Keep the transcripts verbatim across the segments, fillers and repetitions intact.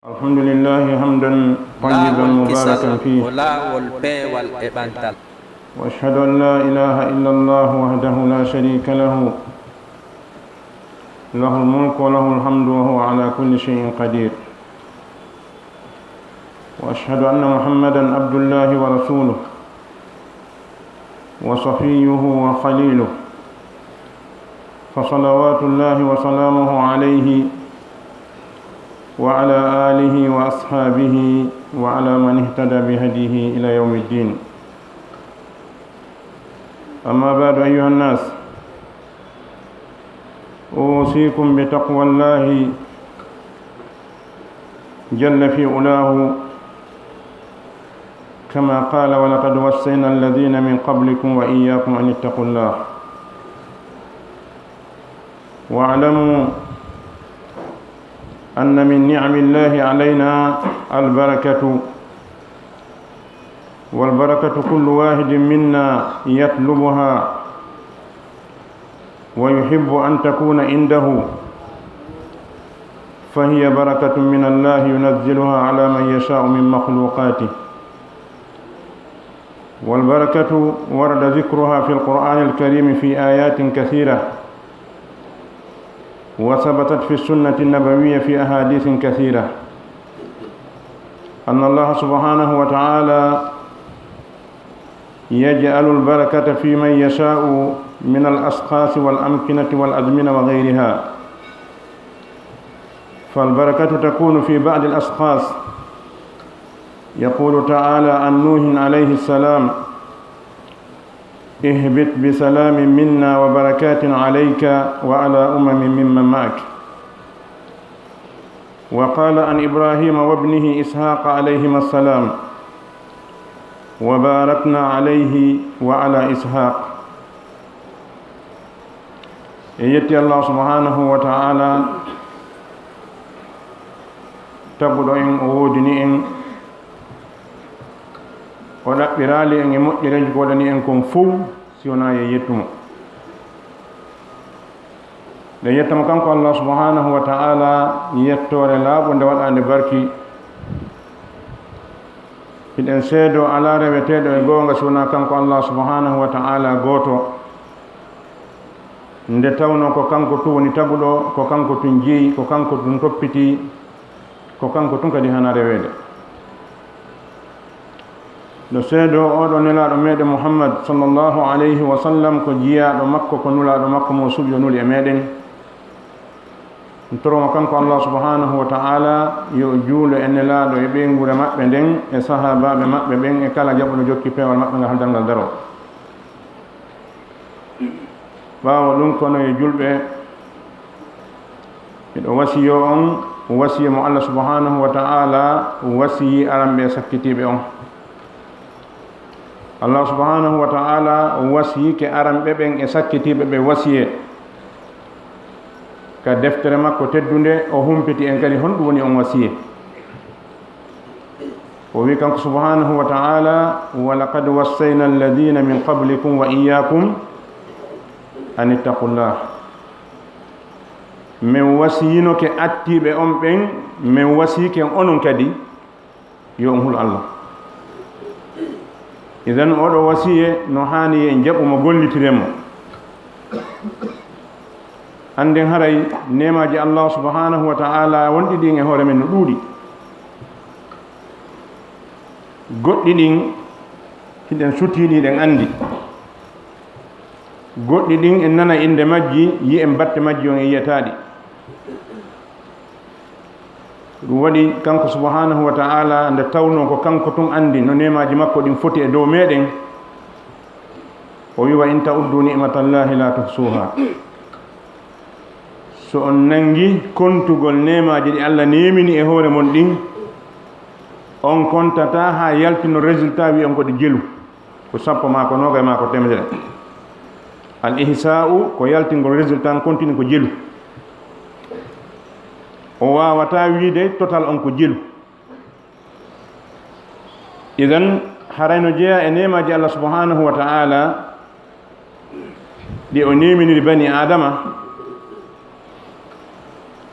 الحمد لله حمدا طيبا مباركا فيه. Laawol kisal, o laawol peewal e ɓantal. وأشهد أن لا إله إلا الله وحده لا شريك له، له الملك وله الحمد وهو على كل شيء قدير. وأشهد أن محمدا عبد الله ورسوله وصفيه وخليله، فصلوات الله وسلامه عليه وعلى آله وأصحابه وعلى من اهتدى بهديه إلى يوم الدين. أما بعد، أيها الناس، أوصيكم بتقوى الله جل في علاه، كما قال: "ولقد وصينا الذين من قبلكم وإياكم أن اتقوا الله". واعلموا أن من نعم الله علينا البركة، والبركة كل واحد منا يطلبها ويحب أن تكون عنده، فهي بركة من الله ينزلها على من يشاء من مخلوقاته. والبركة ورد ذكرها في القرآن الكريم في آيات كثيرة، وثبتت في السنة النبوية في أحاديث كثيرة، أن الله سبحانه وتعالى يجعل البركة في من يشاء من الأشخاص والأمكنة والأزمنة وغيرها. فالبركة تكون في بعض الأشخاص. يقول تعالى عن نوح عليه السلام: "اهبط بسلام منا وبركات عليك وعلى أمم ممن معك". وقال عن إبراهيم وابنه إسحاق عليهما السلام: "وباركنا عليه وعلى إسحاق". En yetti Allah subhanahu wa ta'ala, taguɗo en, o woodini en, o ɗaɓɓiraali en e moƴƴereeji ko waɗani en kon fow, si wonaa yo yettu mo. Nde yetta mo kanko Allah subhanahu wa ta'ala, yettoore laaɓunde waɗaande barki. Hiɗen seedoo alaa reweteeɗo e goonga si wonaa kanko Allah subhanahu wa ta'ala gooto. Nde tawnoo ko kanko tun woni taguɗo, ko kanko tun jeyi, ko kanko tun toppitii, ko kanko tun kadi hana reweede. No seedoo oɗo nelaaɗo meɗen Muhammad sallallahu alayhi wa sallam ko jiyaaɗo makko, ko nulaaɗo makko mo suɓi o nuli e meɗen. Toro mo kanko Allah subhanahu wa ta'ala yo o juulo e nelaaɗo e ɓeynguure maɓɓe nden e sahaabaaɓe maɓɓe ɓen e kala jaɓuɗo jokki peewal maɓɓe ngal haa darngal daroo. Ɓaawo ɗun, kono e julɓe, miɗo wasiyoo on wasiya mo Allah subhanahu wa ta'ala wasiyi aranɓe e sakkitiiɓe on. Allah subhanahu wa ta'ala wasiyike aranɓe ɓen e sakkitiiɓe ɓe wasiyee. Ka deftere makko teddunde, o humpiti en kadi honɗun woni on wasiyee. O wi'i kanko subhanahu wa ta'ala: "Wa laqad wassayna alladhina min qablikum wa iyyakum an ittaqullah." Men wasiyinoke attiiɓe on ɓen, men wasiyike onon kadi, yo on hulu Allah. Idan, oɗo wasiye no haani en jaɓu mo, gollitiren mo. Annden haray neemaaji Allah subhanahu wa ta'ala wonɗi ɗin e hoore men no ɗuuɗi. Goɗɗi ɗin hiɗen sutiiɗi, hiɗen anndi. Goɗɗi ɗin en nana innde majji, yi'en batte majji on e yi'ataaɗi. Ɗum waɗi kanko subhanahu wa ta'ala, nde tawnoo ko kanko tun anndi no neemaaji makko ɗin foti e dow meɗen, o wi'i: "Wa in ta'uddu ni'matallahi la tuhsuha." So on nangi kontugol neemaaji ɗi Allah neemini e hoore mon ɗin, on kontataa haa yaltino résultat, wi'on ko ɗi jelu. Ko sappo maa ko noogay maa ko teemedere. Al ihsa'u ko yaltingol résultat, on continue ko jelu. O waawataa wiide total on ko jelu. Idan, haray no jeyaa e neemaaji Allah subhanahu wa ta'ala ɗi o neeminiri bani Aadama,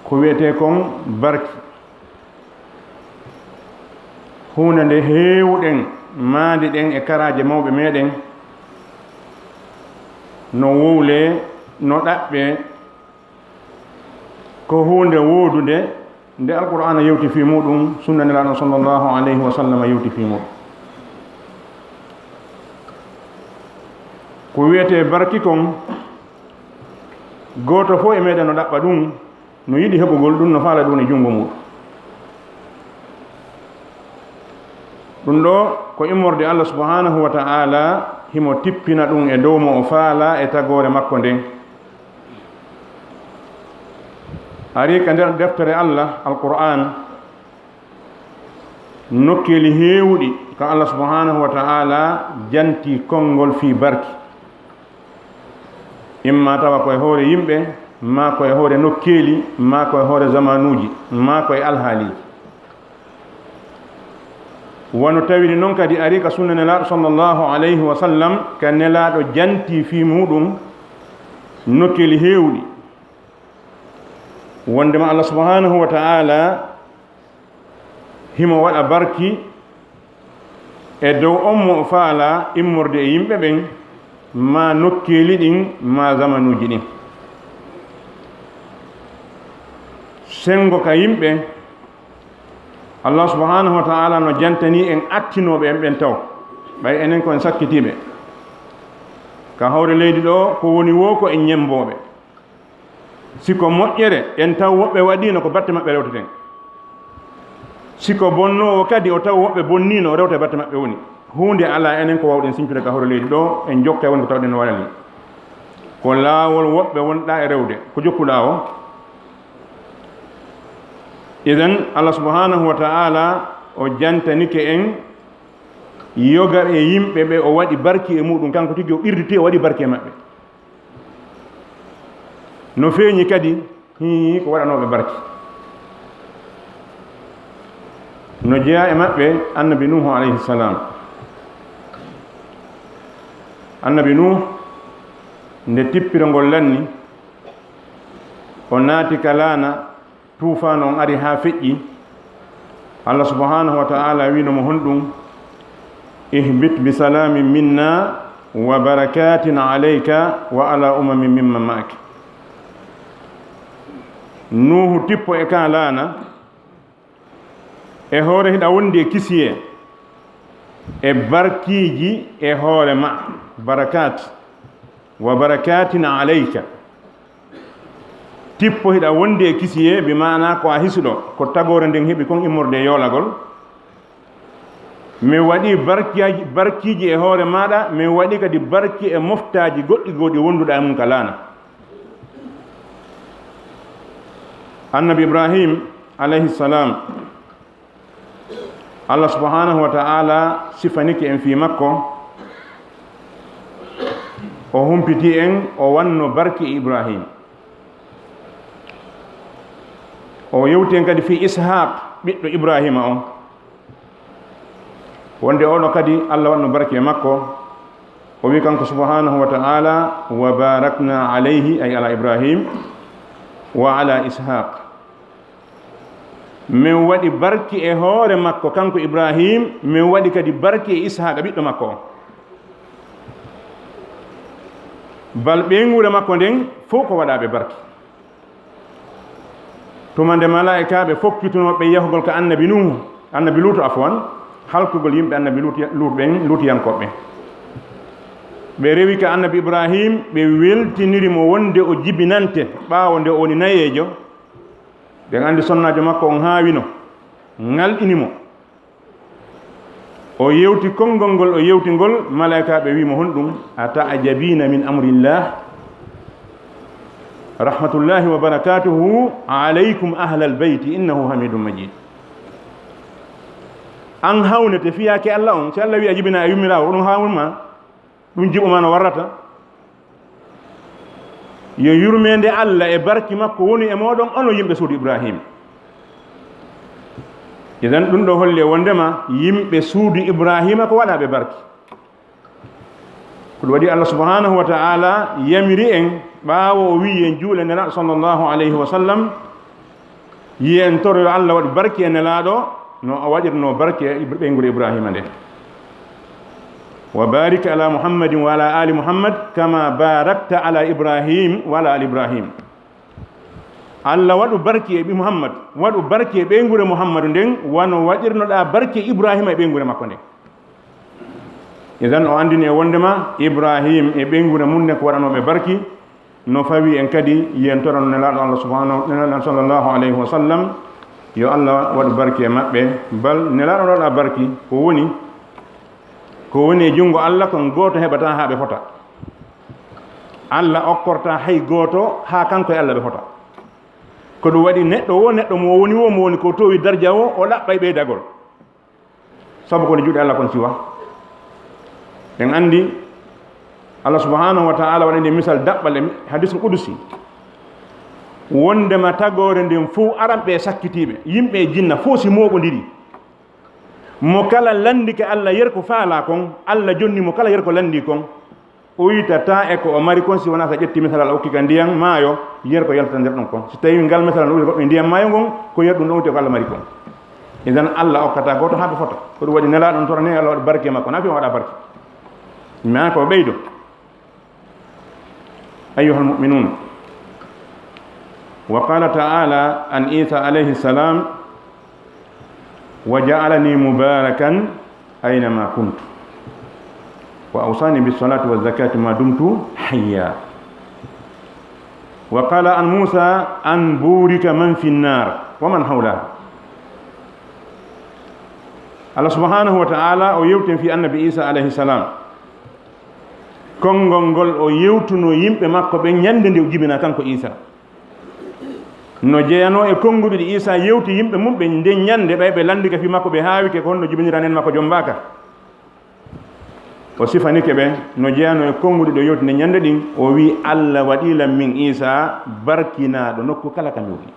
ko wi'etee kon barki. Huunde nde heewɗen maandi ɗen e karaaje mawɓe meɗen, no wowlee, no ɗaɓɓee, ko huunde woodunde nde Alqur'aana yewti fii muuɗum, sunna Nelaaɗo sallallahu alayhi wa sallam yewti fii muuɗum. Ko wi'etee barki kon, gooto fof e meɗen no ɗaɓɓa ɗum, no yiɗi heɓugol ɗum, no faala ɗum e junngo muuɗum. Ɗum ɗoo ko immorde Allah subhanahu wa ta'ala, himo tippina ɗum e dow mo o faala e tagoore makko nden. Ari ka nder deftere Allah, Alqur'aan, nokkeeli heewuɗi ka Allah subhanahu wa ta'ala janti konngol fii barki. Imma tawa ko e hoore yimɓe, maa ko e hoore nokkeeli, maa ko e hoore zamanuuji, maa ko e alhaaliiji. Wano tawiri non kadi ari ka sunna Nelaaɗo sallallahu alayhi wa sallam, ka Nelaaɗo janti fii muuɗum nokkeeli heewuɗi. Wondema Allah subhanahu wa ta'ala himo waɗa barki e dow on mo o faala immorde e yimɓe ɓen, maa nokkeeli ɗin, maa zamanuuji ɗin. Senngo ka yimɓe, Allah subhanahu wa ta'ala no jantani en attinooɓe en ɓen taw, ɓay enen ko en sakkitiiɓe. Ka hawre leydi ɗoo, ko woni woo ko en ñemmbooɓe. Si ko moƴƴere, en taw woɓɓe waɗiino, ko batte maɓɓe rewteten. Si ko bonnoowo kadi, o taw woɓɓe bonniino, o rewta e batte maɓɓe woni. Huunde alaa enen ko waawɗen sincude ka hoore leydi ɗoo, en jokka e won ko tawɗen no waɗani. Ko laawol woɓɓe wonɗaa e rewde, ko jokkuɗaa o. Idan, Allah subhanahu wa ta'ala o jantanike en yoga e yimɓe ɓe o waɗi barki e muuɗum, kanko tigi o ɓirditi, o waɗi barki e maɓɓe. No feeñi kadi, hii, ko waɗanooɓe barki. No jeyaa e maɓɓe Annabi Nuuhu alayhi salam. Annabi Nuuhu, nde tippirangol lanni, o naati ka laana, tuufaanu on ari haa feƴƴi. Allah subhanahu wa ta'ala wiino mo honɗum, "Ihbit bi salamin minna wa barakatin alayka wa ala umamin mimman ma'ak." Nuuhu, tippo e ka laana, e hoore hiɗa wondi e kisiyee, e barkiiji e hoore ma, barakat, wa barakatin alayka. Tippo hiɗa wondi e kisiyee, bi maana ko a hisuɗo, ko tagoore nden heɓi kon immorde e yoolagol. Mi waɗi barkiyaji-, barkiiji e hoore maaɗa, mi waɗi kadi barki e moftaaji goɗɗi goo ɗi wonduɗaa e mum ka laana. Annabi Ibrahim alayhi salam, Allah subhanahu wa ta'ala sifanike en fii makko, o humpiti en, o wanno barki e Ibrahim. O yewti en kadi fii Ishaq, ɓiɗɗo Ibrahima on. Wonde oɗo kadi, Allah waɗno barki e makko. O wi kanko subhanahu wa ta'ala, "Wa barakna alayhi", ay ala Ibrahim, "wa ala Ishaq." Min waɗi barki e hoore makko, kanko Ibrahim, min waɗi kadi barki e Ishaq, ɓiɗɗo makko on. Bal ɓeynguure makko nden fow ko waɗaaɓe barki. Tuma nde malaa'ikaaɓe fokkitunoo ɓe yahugol ka annabi Nuuhu, annabi Luutu, afwan, halkugol yimɓe annabi Luutu, Luutu ɓen, Luutiyankooɓe ɓen. Ɓe rewi ka annabi Ibrahim, ɓe weltiniri mo wonde o jibinante ɓaawo nde o woni nayeejo. Ɓen anndi sonnaajo makko on haawino, ŋalɗini mo. O yewti konngol ngol, o yewti ngol, malaa'ikaaɓe wi mo honɗum, "Ata'jabiina min amrillah? Rahmatullahi wa barakatuhu alaykum ahlal bayti, innahu hamidun majid." An hawnete fiyaake Allah on, si Allah wi a jibina e yummiraawo, ɗum hawnuma? Ɗum jiɓo ma no warrata? Yo yurmeende Allah e barki makko wonu e mooɗon, onon yimɓe suudu Ibrahim. Idan, ɗum ɗo holli e wondema yimɓe suudu Ibrahima ko waɗaaɓe barki. Ko ɗum waɗi Allah subhanahu wa ta'ala yamiri en, ɓaawo o wi'i en juule Nelaaɗo sallallahu alayhi wa sallam, yi en toro yo Allah waɗu barki e Nelaaɗo, no o waɗirno barke e Ibra-, ɓeynguure Ibrahima nde. Wa barik ala Muhammadin wa ala ali Muhammad kama barakta ala Ibrahim wa ala ali Ibrahim. Allah waɗu barke e ɓi Muhammad, waɗu barke e ɓeynguure Muhammadu nden, wano waɗirnoɗaa barke Ibrahima e ɓeynguure makko nden. Idan o anndini e wondema Ibrahim e ɓeynguure mum nden ko waɗanooɓe barki, no fawi en kadi yentoran Nelaaɗo Allah subhanahu, Nelaaɗo sallallahu alayhi wa sallam, yo Allah waɗu barke e maɓɓe. Bal Nelaaɗo waɗa barki ko woni, ko woni e junngo Allah kon gooto heɓata haa ɓe fota. Allah okkorta hay gooto haa kanko e Allah ɓe fota. Ko ɗum waɗi neɗɗo wo, neɗɗo mo woni wo, mo woni ko towi darja wo, o ɗaɓɓay ɓeydagol. Sabu ko ne juuɗe Allah kon siwa. En anndi Allah subhanahu wa ta'ala waɗani misal daɓɓal e hadis qudusi. Wondema tagoore nden fof aran ɓe sakkitiiɓe, yimɓe e jinna fof si mooɓondiri. Mo kala lanndike Allah yer ko faalaa kon, Allah jonni mo kala yer ko lanndii kon. O yitataa e ko o mari kon si wonaa so ƴetti misal Allah okki ka ndiyan maayo, yer ko yalta nder ɗon kon. Si tawii ngal misal no wi'i goɗɗo ndiyan maayo ngon, ko yer ɗum ɗon woni ko Allah mari kon. Idan Allah okkataa gooto haa ɓe fota. Ko ɗum waɗi Nelaaɗo on torane Allah waɗa barke makko, na fi o waɗa barke. Ma ko ɓeydo. Ayyuhal mu'minun. Wa qala ta'ala an Isa alayhi salam, "Wa ja'alani mubarakan aynama kuntu. Wa awsani bis salati waz zakati ma dumtu hayya." Wa qala an Musa an burika man fin nar wa man hawla. Allah subhanahu wa ta'ala o yewten fi annabi Isa alayhi salam. Konngol ngol o yewtuno yimɓe makko ɓen ñande nde o jibina kanko Isa. No jeyanoo e konnguɗi ɗi Isa yewti yimɓe mum ɓen nden ñande, ɓay ɓe lanndike fii makko ɓe haawike ko honno jibinira nen makko jombaaka. O sifanike ɓe no jeyanoo e konnguɗi ɗo yewti nden ñande ɗin, o wi'i, "Allah waɗii lan min Isa barkinaaɗo nokku kala ka mi woni.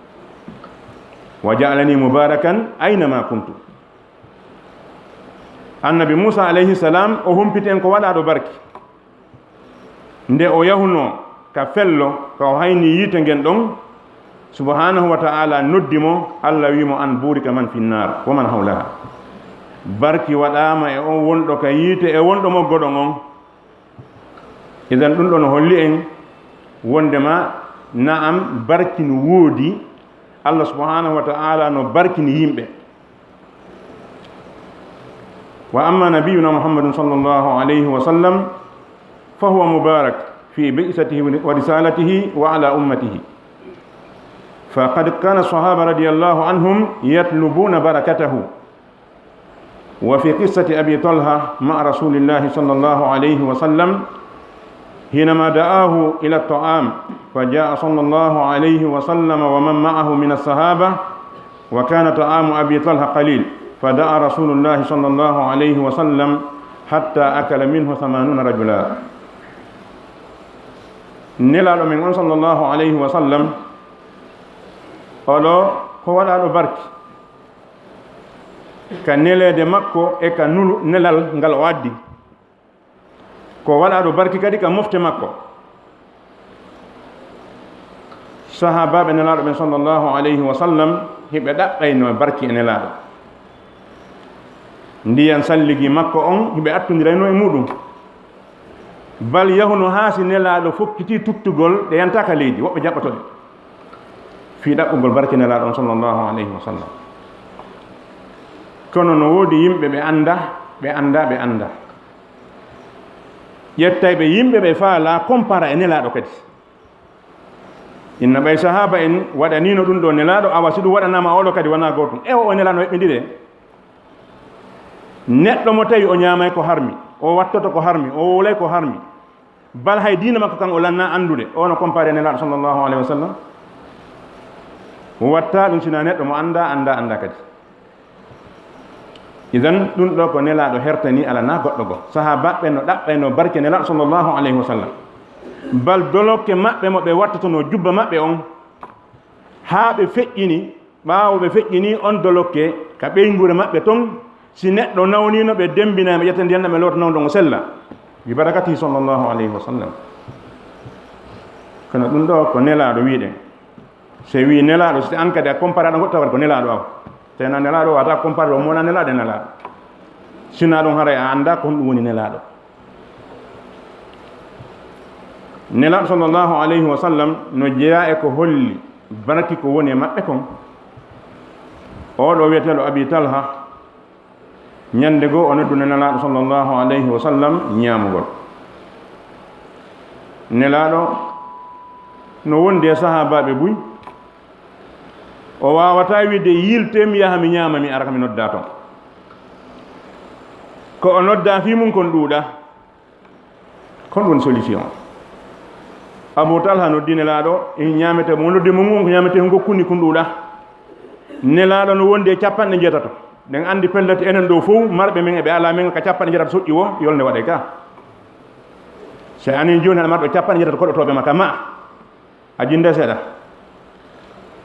Wa ja'alani mubarakan aynama kuntu." Annabi Musa alayhi salam o humpiti en ko waɗaaɗo barki. Nde o yahunoo ka fello, ka o hayni yiite ngen ɗon, subhanahu wa ta'ala noddi mo, Allah wi'i mo, "An burika man finnar, wa man hawlaha." Barki waɗaama e on wonɗo ka yiite e wonɗo mo goɗon on. Idan ɗum ɗo no holli en wondema na'am barki no woodi, Allah subhanahu wa ta'ala no barkini yimɓe. Wa amma nabiyuna Muhammadun sallallahu alayhi wa sallam, fa huwa mubarak fi bi'satihi wa risalatihi wa ala ummatihi. Fa qad kana sahaba radiyallahu anhum yatlubuna barakatahu. وفي قصة أبي طلحة مع رسول الله صلى الله عليه وسلم حينما دعاه إلى الطعام، فجاء صلى الله عليه وسلم ومن معه من الصحابة، وكان طعام أبي طلحة قليل، فدعا رسول الله صلى الله عليه وسلم حتى أكل منه ثمانون رجلا. Nelaaɗo men on sallallahu alayhi wa sallam, oɗo ko waɗaaɗo barki. Ka neleede makko e ka nulu-, nelal ngal o addi. Ko waɗaaɗo barki kadi ka mofte makko. Sahaabaaɓe Nelaaɗo ɓen sallallahu alayhi wa sallam, hiɓe ɗaɓɓayno barki e Nelaaɗo. Ndiyan salligi makko on, hiɓe attondirayno e muɗum. Bal yahuno haa si Nelaaɗo fokkiti tuttugol, ɗe yantaaka leydi, woɓɓe jaɓɓoto ɗe. Fii ɗaɓɓugol barke Nelaaɗo on sallallahu alayhi wa sallam. Kono no woodi yimɓe ɓe annda, ɓe annda, ɓe annda. Ƴettayɓe yimɓe ɓe faala compara e Nelaaɗo kadi. Inna ɓay sahaaba en waɗaniino ɗum ɗo Nelaaɗo, awa si ɗum waɗanaama oɗo kadi wanaa gootum. E o, o Nelaaɗo heɓɓindire. Neɗɗo mo tawi o ñaamay ko harmi, o wattoto ko harmi, o wowlay ko harmi, bal hay diina makko kan o lanna anndude, o no comparé Nelaaɗo sallallahu alayhi wa sallam. Watta ɗum sina neɗɗo mo annda, annda, annda kadi. Idan ɗum ɗo ko Nelaaɗo hertani ala na goɗɗo go. Sahaabaaɓe no ɗaɓɓayno barke Nelaaɗo sallallahu alayhi wa sallam. Bal dolokke maɓɓe mo ɓe wattotono jubba maɓɓe on, haa ɓe feƴƴini, ɓaawo ɓe feƴƴini on dolokke ka ɓeynguure maɓɓe ton, si neɗɗo nawniino ɓe, dembinay ɓe, ƴetta ndiyan ɗam ɓe loota nawndo ngo sella, bi barakatihi sallallahu alayhi wa sallam. Kono ɗum ɗo ko Nelaaɗo wiɗen. So wii Nelaaɗo, so an kadi a comparaɗo goɗɗo, tawata ko Nelaaɗo aw. Sena Nelaaɗo wata comparé o mona Nelaaɗo e Nelaaɗo. Sina ɗum haray a annda ko honɗum woni Nelaaɗo. Nelaaɗo sallallahu alayhi wa sallam no jeyaa e ko holli barki ko woni e maɓɓe kon. Oɗo wiyeteeɗo Abi Talha, ñande goo o noddu Nelaaɗo sallallahu alayhi wa sallam ñaamugol. Nelaaɗo no wondi e sahaabaaɓe buy, o waawataa wiide, "Yiltee mi yaha mi ñaama, mi ara ka mi noddaa ton." Ko o noddaa fii mun kon ɗuuɗa. Kon woni solution. Abu Talha noddi Nelaaɗo, e ñaamete mo noddi mo ngon, ko ñaamete mo gokkuni kun ɗuuɗa. Nelaaɗo no wondi e capanɗe njeetato. Ɗen anndi pellet enen ɗo fow, marɓe men e ɓe alaa men ka capanɗe njeetato soƴƴi wo, yolnde waɗay ka. Si anin jooni aɗa marɗo capanɗe njeetato koɗotooɓe ma ka ma. A jinde seeɗa.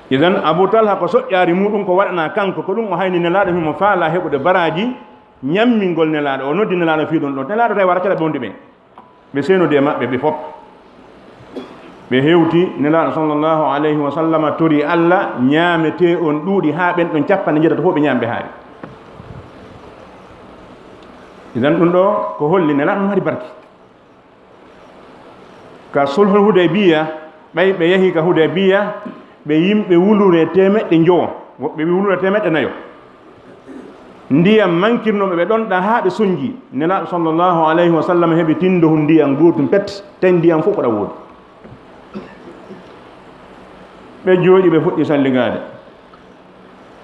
Idan Abu Talha ko soƴƴaari muɗum ko waɗanaa kanko, ko ɗum o hayni Nelaaɗo himo faalaa heɓude baraaji ñammingol Nelaaɗo. O noddi Nelaaɗo fii ɗum ɗon. Nelaaɗo tawi wara cala ɓe wondi ɓen. Ɓe seenodi e maɓɓe ɓe fof. Ɓe hewti Nelaaɗo sallallahu alayhi wa sallama tori Alla ñaametee on ɗuuɗi haa ɓen ɗon capanɗe njeetato fof ɓe ñaami ɓe haari. Idan ɗum ɗo ko holli Nelaaɗo no mari barki. Ka sulhul Hudaybiya, ɓay ɓe yahi ka Hudaybiya, ɓe yimɓe wulure teemeɗɗe njowo, woɓɓe wi wulure teemeɗɗe nayo. Ndiyam mankirnooɓe ɓe ɗon ɗa haa ɓe sonji. Nelaaɗo sallallahu alayhi wa sallam heɓi tindohun ndiyam gootum pet, tawi ndiyam fof ko ɗa woodi. Ɓe jooɗi, ɓe fuɗɗi salligaade.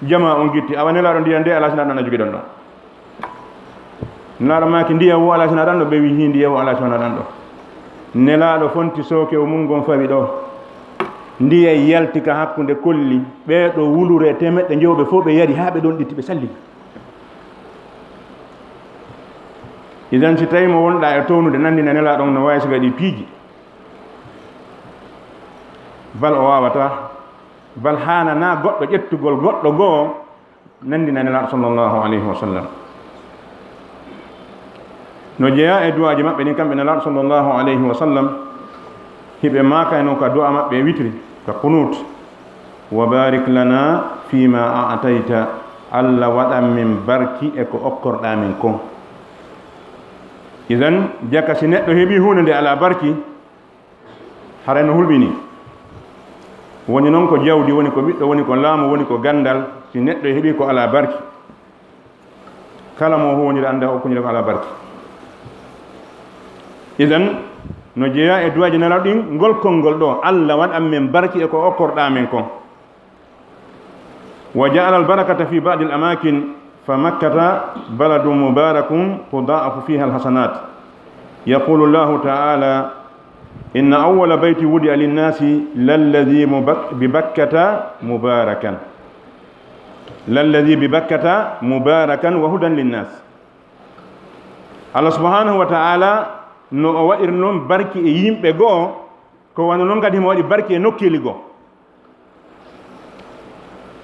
Jamaa on gitti, awa Nelaaɗo, ndiyan de alaa sina ɗon a jogiɗon ɗon. Nelaaɗo maaki, ndiyan wo alaa sina ɗon ɗo, ɓe wi, hii, ndiyan wo alaa sina ɗon ɗo. Nelaaɗo fonti sookewo mun ngon fawi ɗo. Ndiyan yalti ka hakkunde kolli, ɓee ɗo wulure teemeɗɗe njowo ɓe fof ɓe yari haa ɓe ɗon ɗitti ɓe salli. Idan si tawi mo wonɗa e townude nandina Nelaaɗo on no waawi siga ɗi piiji. Bal o waawata. Bal haananaa goɗɗo ƴettugol goɗɗo goo nanndina Nelaaɗo sallallahu alayhi wa sallam. No jeyaa e du'aaji maɓɓe ɗin kamɓe Nelaaɗo sallallahu alayhi wa sallam, hiɓe maakayno ka du'a maɓɓe e witri, ka qunut, "Wa barik lana fima a'tayta", Alla waɗan min barki e ko okkorɗaa min kon. Idan, jaka si neɗɗo heɓii huunde nde alaa barki, haray no hulɓinii. Woni non ko jawdi, woni ko ɓiɗɗo, woni ko laamu, woni ko ganndal, si neɗɗo heɓii ko alaa barki, kala mo huwoniri annda o okkuniri ko alaa barki. Idan, no jeyaa e du'aaji Nelaaɗo ɗin, ngol konngol ɗoo, Alla waɗan min barki e ko okkorɗaa min kon. وجعل البركة في بعض الأماكن، فمكة بلد مبارك تضاعف فيها الحسنات. يقول الله تعالى: إن أول بيت وضع للناس للذي مبك-، ببكة مباركا. للذي ببكة مباركا وهدى للناس. Allah subhanahu wa ta'ala no o waɗiri non barki e yimɓe goo, ko wano non kadi himo waɗi barki e nokkeeli goo.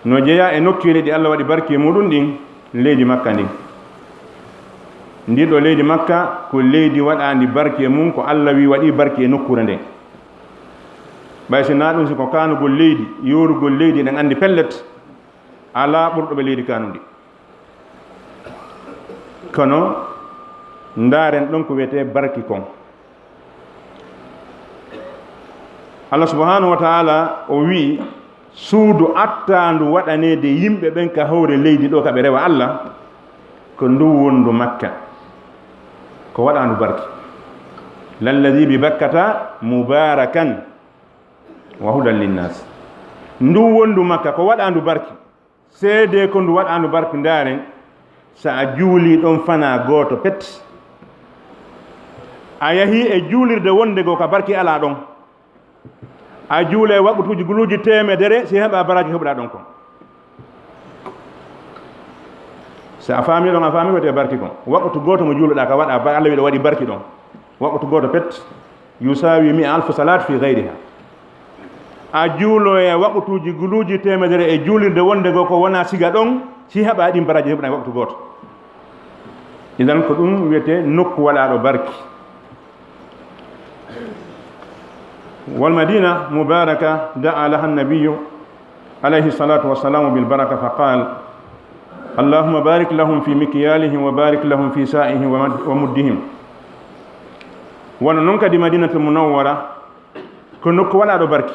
No jeyaa e nokkeeli ɗi Allah waɗi barki e muɗum ɗin, leydi Makka ndin. Ndi ɗo leydi Makka ko leydi waɗaandi barki e mum, ko Allah wi waɗi barki e nokkuure nden. Ɓay si naa ɗum, si ko kaanugol leydi, yoorugol leydi, eɗen anndi pellet, alaa ɓurɗo ɓe leydi kaanundi. Kono ndaaren ɗon ko wiyetee barki kon. Allah subhanahu wa ta'ala o wi'i, suudu attaandu waɗaneede yimɓe ɓen ka hoore leydi ɗo ka ɓe rewa Allah, ko ndu wondu Makka, ko waɗaandu barki. Lalladhi bi Bakkata mubarakan wa hudan linnas. Ndu wondu Makka ko waɗaandu barki. Seedee ko ndu waɗaandu barki, ndaaren, so a juulii ɗon fanaa gooto pet, a yahii e juulirde wonde goo ka barki alaa ɗon, a juulee waqtuuji guluuji teemedere, si heɓaa baraaji heɓuɗaa ɗon kon. So a faamii ɗon, a faamii wiyetee barki kon. Waqtu gooto mo juuluɗaa ka waɗaa, ba-, Allah wi'i ɗo waɗi barki ɗon. Waqtu gooto pet. Yusawi mi'a alf salat fi ghayriha. A juuloya waqtuuji guluuji teemedere e juulirde wonde goo ko wonaa siga ɗon, si heɓaa ɗin baraaji heɓuɗaa e waqtu gooto. Idan ko ɗum wiyetee nokku waɗaaɗo barki. Wal Madina mubaraka da'a laha nabiyyu alayhi salatu wassalamu bil baraka fa qal, اللهم بارك لهم في مكيالهم وبارك لهم في صاعهم ومد-، ومدهم. Wano non kadi Madinatul Munawwara ko nokku waɗaaɗo barki.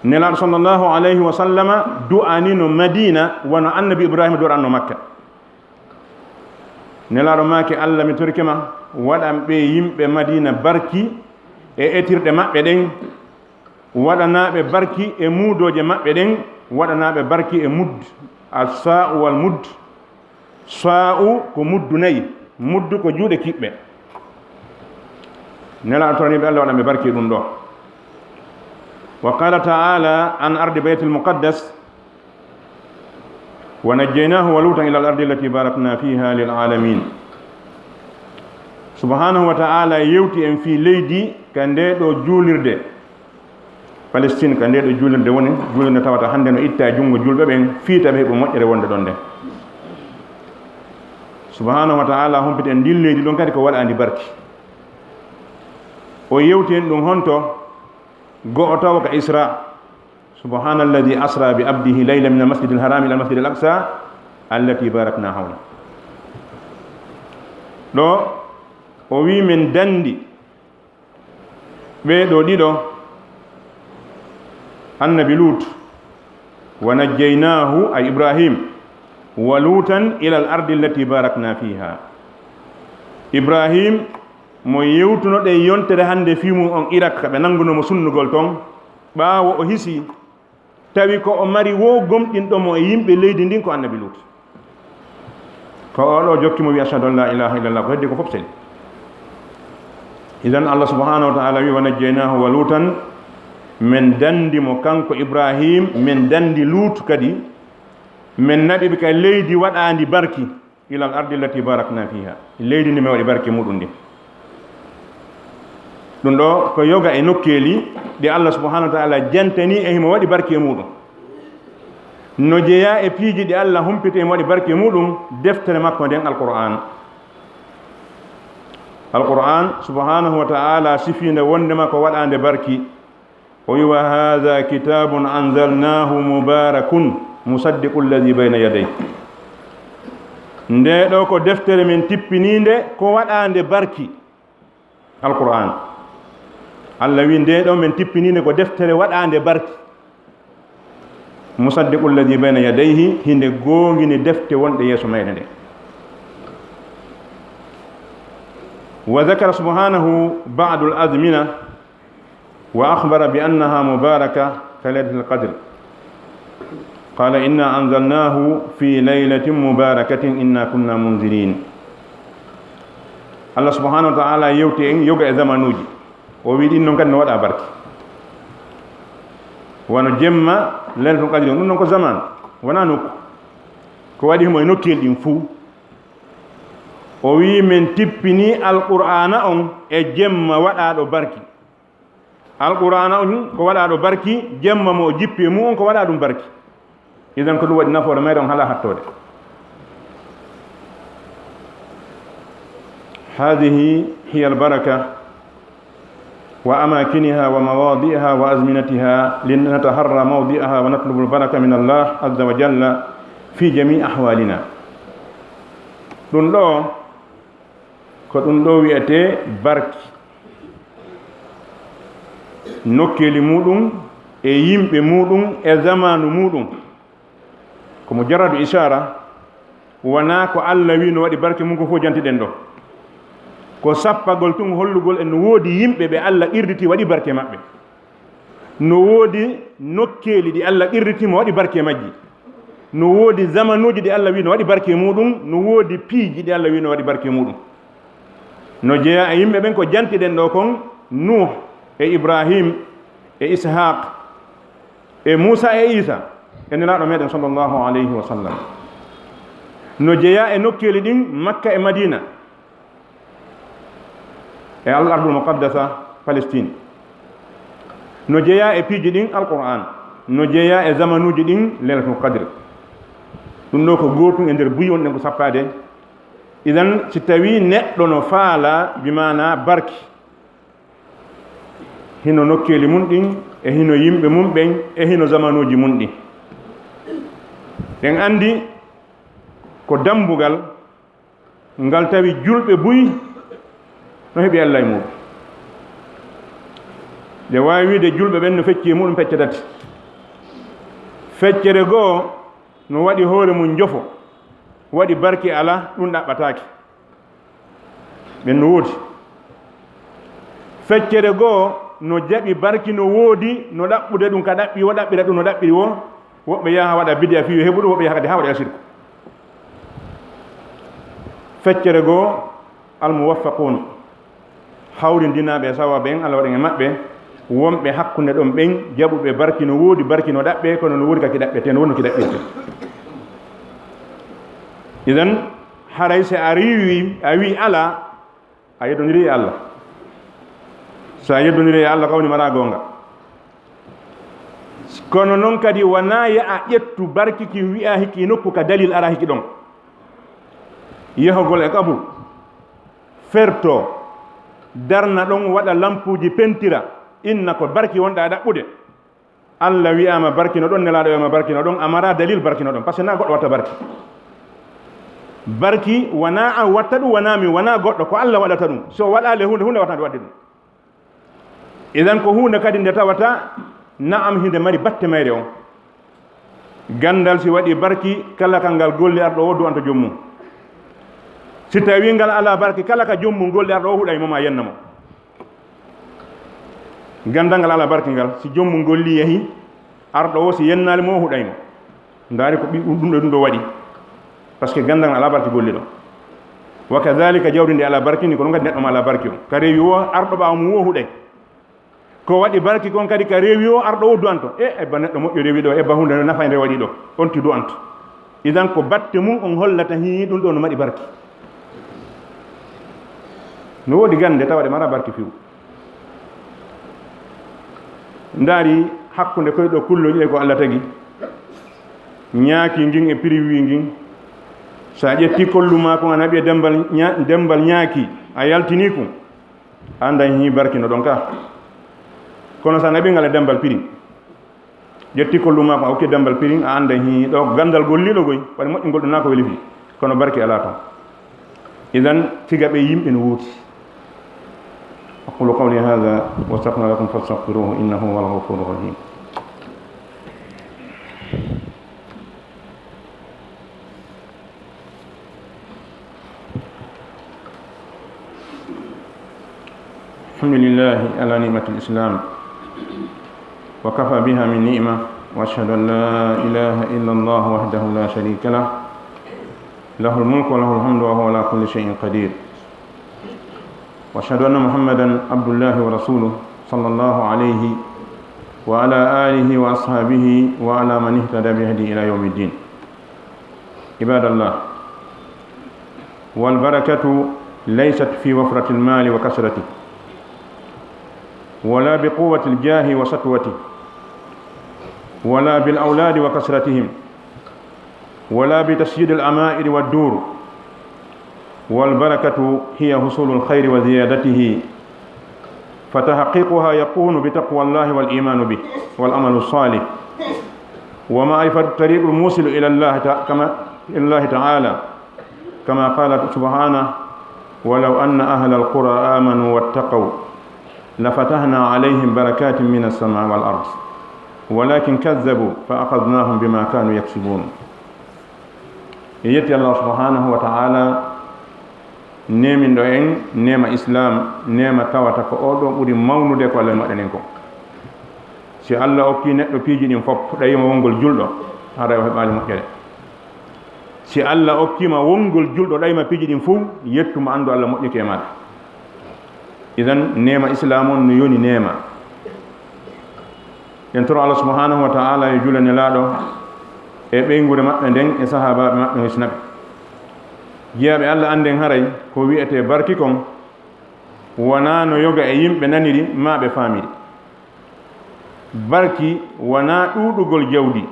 Nelaaɗo sallallahu alayhi wa sallama du'anino Madina wano Annabi Ibrahima du'anno Makka. Nelaaɗo maaki, "Allah, mi torike ma, waɗan ɓe yimɓe Madina barki e etirɗe maɓɓe ɗen, waɗanaa ɓe barki e muudooje maɓɓe ɗen, waɗanaa ɓe barki e mudd, as-saa'u wal mudd." Saa'u ko muddu nayi, muddu ko juuɗe kiɓɓe. Nelaaɗo toranii ɓe Allah waɗan ɓe barki e ɗum ɗo. Wa qala ta'ala an ardi Baytil Muqaddas, "Wa najjaynaahu wa Lutan ila al-ardi allati barakna fiha lil alamin." Subhanahu wa ta'ala yewti en fii leydi ka nde ɗo juulirde Palestine, ka nde ɗo juulirde woni, juulirde tawata hannde no itta e junngo juulɓe ɓen, fii tawi heɓu moƴƴere wonde ɗon nden. Subhanahu wa ta'ala humpiti en ndin leydi ɗon kadi ko waɗaandi barki. O yewti en ɗum honto? Go'o taw ka Isra. Subhana alladhi asra bi abdihi laylan min al-masjid al-haram ila al-masjid al-aqsa allati barakna hawla. Ɗo o wi men dandi ɓee ɗo ɗiɗo, Annabi Lut, "Wa najjaynaahu," ay Ibrahim, "wa Lutan ila al-ardi allati barakna fiha." Ibrahim mo yewtunoɗen yontere hannde fii mum on Irak, ka ɓe nanngunoo mo sunnugol ton, ɓaawo o hisi, tawi ko o mari woo gomɗinɗo mo e yimɓe leydi ndin ko Annabi Lut. Ko o ɗo jokki mo wi, "Ashhadu an la ilaha illallah," ko heddi ko fof seli. Idan Allah subhanahu wa ta'ala wi, "Wa najjaynaahu wa Lutan," men dandi mo kanko Ibrahim, men dandi Lut kadi, men naɓi ɓe ka leydi waɗaandi barki. Ila al ardi allati barakna fiha, leydi ndi mi waɗi barke muɗum ndi. Ɗum ɗo ko yoga e nokkeeli ɗi Allah subhanahu wa ta'ala jantani e himo waɗi barke e muɗum. No jeyaa e piiji ɗi Allah humpiti e mo waɗi barke e muɗum, deftere makko nden Alqur'an. Alqur'an subhanahu wa ta'ala sifiinde wondema ko waɗaande barki. O wi, "Wa hadha kitabun anzalnahu mubarakun musaddiqu alladhi bayna yadayhi." Nde ɗo ko deftere men tippiniinde ko waɗaande barki. Alqur'an. Allah wi, "Nde ɗo men tippiniinde ko deftere waɗaande barki. Musaddiqu alladhi bayna yadayhi," hinde goongini defte wonɗe yeeso mayre nde. Wa dhakara subhanahu ba'dul azmina wa akhbara bi annaha mubaraka ka laylatil qadr. Qala, "Inna anzalnahu fi laylatin mubarakatin inna kunna munzirin." Allah subhanahu wa ta'ala yewti en yoga e zamanuuji. O wi ɗin non kadi no waɗa barke. Wano jemma laylatul qadri on, ɗum non ko zaman, wona nokku. Ko waɗi himo e nokkeeli ɗin fuu. O wi men tippini Alqur'aana on e jemma waɗaaɗo barki. Alqur'aana on ko waɗaaɗo barki, jemma mo o jippi e mu'un ko waɗa ɗum barki. Idan ko ɗum waɗi nafoore mayre on hala hattoode. Hadhihi hiya albaraka wa amakiniha wa mawadi'iha wa azminatiha linataharra mawdi'aha wa natlubu albaraka min Allah azza wa jalla fi jami'i ahwalina. Ɗum ɗo ko ɗum ɗo wi'etee barki. Nokkeeli muuɗum e yimɓe muuɗum e zamaanu muuɗum. Ko mujarradu ishaara, wonaa ko Allah wi no waɗi barke mum ko fof jantiɗen ɗo. Ko sappagol tun hollugol en no woodi yimɓe ɓe Allah qirriti waɗi barke maɓɓe. No woodi nokkeeli ɗi Allah qirriti mo waɗi barke majji. No woodi zamanuuji ɗi Allah wi no waɗi barke muuɗum, no woodi piiji ɗi Allah wi no waɗi barke muuɗum. No jeyaa e yimɓe ɓen ko jantiɗen ɗo kon, Nuh e Ibrahim e Ishaq e Muusa e Iisa e Nelaaɗo meɗen sallallahu alayhi wa sallam. No jeyaa e nokkeeli ɗin Makka e Madina e Al Ardul Muqaddasa Palestine. No jeyaa e piiji ɗin Alqur'an. No jeyaa e zamanuuji ɗin Laylatul Qadr. Ɗum ɗo ko gootum e nder buy wonɗen ko sappaade. Idan si tawii neɗɗo no faala bi maana barki, hino nokkeeli mun ɗin, e hino yimɓe mun ɓen, e hino zamanuuji mun ɗin. En anndi ko dambugal ngal tawi julɓe buy no heɓi Allah e muɗum. Nde waawi wiide julɓe ɓen no fecci e muɗum pecce tati. Feccere goo no waɗi hoore mum njofo, waɗi barki alaa, ɗum ɗaɓɓataake. Ɓen no woodi. Feccere goo no jaɓi barki no woodi, no ɗaɓɓude ɗum ka ɗaɓɓi woo, ɗaɓɓira ɗum no ɗaɓɓiri woo. Woɓɓe yaha waɗa bidiya fii yo heɓu ɗum, woɓɓe yaha kadi haa waɗa sirku. Feccere goo, almuwaffaqun, hawrindinaaɓe e sawaaba en, Allah waɗan e maɓɓe, wonɓe hakkunde ɗon ɓen, jaɓuɓe barki no woodi, barki no ɗaɓɓe, kono no woodi ka ki ɗaɓɓete, no woodi no ki ɗaɓɓirte. Idan, haray si a riiwi, a wii alaa, a yeddondiri e Allah. So a yeddondiri e Allah, kawni mara goonga. Kono non kadi, wanaa yo a ƴettu barki kin, wi'a hiki nokku ka dalil ara hiki ɗon. Yehogol e qabru, ferto, darna ɗon, waɗa lampuuji, pentira, inna ko barki wonɗa ɗaɓɓude. Allah wi'aama barki no ɗon, Nelaaɗo wi'aama barki no ɗon, a mara dalil barki no ɗon, parce que na goɗɗo watta barki. Barki wanaa an watta ɗum, wanaa min, wanaa goɗɗo, ko Allah waɗata ɗum. So waɗaali huunde, huunde waɗata ɗum, wadde ɗum. Idan ko huunde kadi nde tawata, na'am, hinde mari batte mayre on. Ganndal si waɗi barki, kala ka ngal golli, arɗo o du'anto joom mum. Si tawi ngal alaa barki, kala ka joom mum golli, arɗo o huɗay mo, ma yenna mo. Ganndal ngal alaa barki ngal, si joom mum golli yahi, arɗo o si yennaali mo, o huɗay mo. Ndaari ko ɓi-, ɗum ɗo, ɗum ɗo waɗi. Parce que ganndal ngal alaa barki golli ɗo. Wa kadhalika jawdi ndi alaa barki ni, ko ɗum kadi neɗɗo mo alaa barki on. Ka rewi o, arɗo ɓaawo mum o huɗay. Ko waɗi barki kon kadi ka rewi o, arɗo o du'anto. E, ebba neɗɗo moƴƴo rewi ɗo, ebba huunde nafaynde waɗi ɗo. On ti du'anto. Idan ko batte mum on hollata hii ɗum ɗo no mari barki. No woodi gannde tawa ɗe mara barki few. Ndaari hakkunde koy ɗo kulloji ɗe ko Allah tagi. Ñaaki ngin e piriwi ngin. Sa ƴetti kollu maa kon a naɓi e dembal ña-, dembal ñaaki, a yaltini kun. Annday hii barki no ɗon ka. Kono sa naɓi ngal e dembal pirin, ƴetti kollu maa ko a hokki dembal pirin, a annday hii ɗo ganndal golliɗo goy, waɗi moƴƴingol ɗum naa ko weli fii. Kono barki alaa ton. Idan, tiga ɓe yimɓe no woodi. أقول قولي هذا وأستغفر لكم فاستغفروه إنه هو الغفور الرحيم. الحمد لله على نعمة الإسلام وكفى بها من نعمة، وأشهد أن لا إله إلا الله وحده لا شريك له، له الملك وله الحمد وهو على كل شيء قدير. وأشهد أن محمدا عبد الله ورسوله صلى الله عليه وعلى آله وأصحابه وعلى من اهتدى بهديه إلى يوم الدين. عباد الله، والبركة ليست في وفرة المال وكثرته، ولا بقوة الجاه وسطوته، ولا بالأولاد وكثرتهم، ولا بتشييد العمائر والدور، والبركة هي حصول الخير وزيادته، فتحقيقها يكون بتقوى الله والإيمان به والعمل الصالح ومعرفة الطريق الموصل إلى الله تع-، كما، إلى الله تعالى، كما قال سبحانه: "ولو أن أهل القرى آمنوا واتقوا لفتحنا عليهم بركات من السماء والأرض ولكن كذبوا فأخذناهم بما كانوا يكسبون." En yetti Allah subhanahu wa ta'ala, neeminɗo en neema Islam, neema tawata ko oo ɗoo ɓuri mawnude ko Allah waɗani en ko. Si Allah okki neɗɗo piiji ɗin fof, ɗayima wongol julɗo, haray o heɓaali moƴƴere. Si Allah okkiima wongol julɗo, ɗayima piiji ɗin fof, yettu mo anndu Allah moƴƴike e maaɗa. Idan, neema Islam on no yoni neema. En toro Allah subhanahu wa ta'ala yo juula Nelaaɗo e ɓeynguure maɓɓe nden e sahaabaaɓe maɓɓe hisnaɓe. Jiyaaɓe Allah, annden haray ko wi'etee barki kon wonaa no yoga e yimɓe naniri maa ɓe faamiri. Barki wonaa ɗuuɗugol jawdi.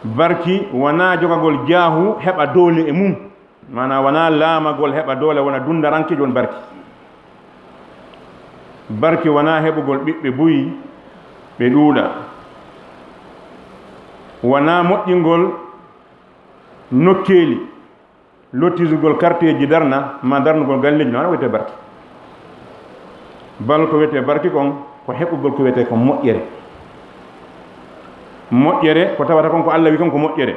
Barki wonaa jogagol jaahu heɓa doole e mum. Maanaa wonaa laamagol heɓa doole wona dunndarankeejo woni barki. Barki wonaa heɓugol ɓiɓɓe buy ɓe ɗuuɗa. Wonaa moƴƴingol nokkeeli, lottisugol karteeji darna, ma darnugol galleeji, no haɗa wiyetee barki. Bal ko wiyetee barki kon, ko heɓugol ko wiyetee ko moƴƴere. Moƴƴere, ko tawata kon ko Alla wi kon ko moƴƴere.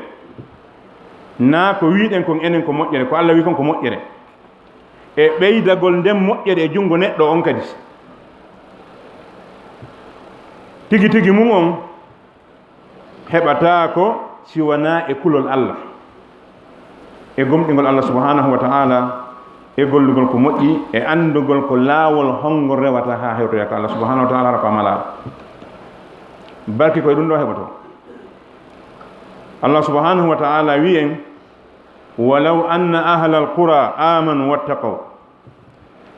Naa ko wiiɗen kon enen ko moƴƴere, ko Alla wi kon ko moƴƴere. E ɓeydagol nden moƴƴere e junngo neɗɗo on kadi. Tigi tigi mum on heɓataa ko si wonaa e kulol Alla, e gomɗingol Alla subhanahu wa ta'ala, e gollugol ko moƴƴi, e anndugol ko laawol hongol rewata haa hewtoya ka Alla subhanahu wa ta'ala, hara ko a malaaɗo. Barki ko e ɗum ɗo heɓotoo. Alla subhanahu wa ta'ala wi en, "Walaw anna ahlal qura amanu wattaqaw."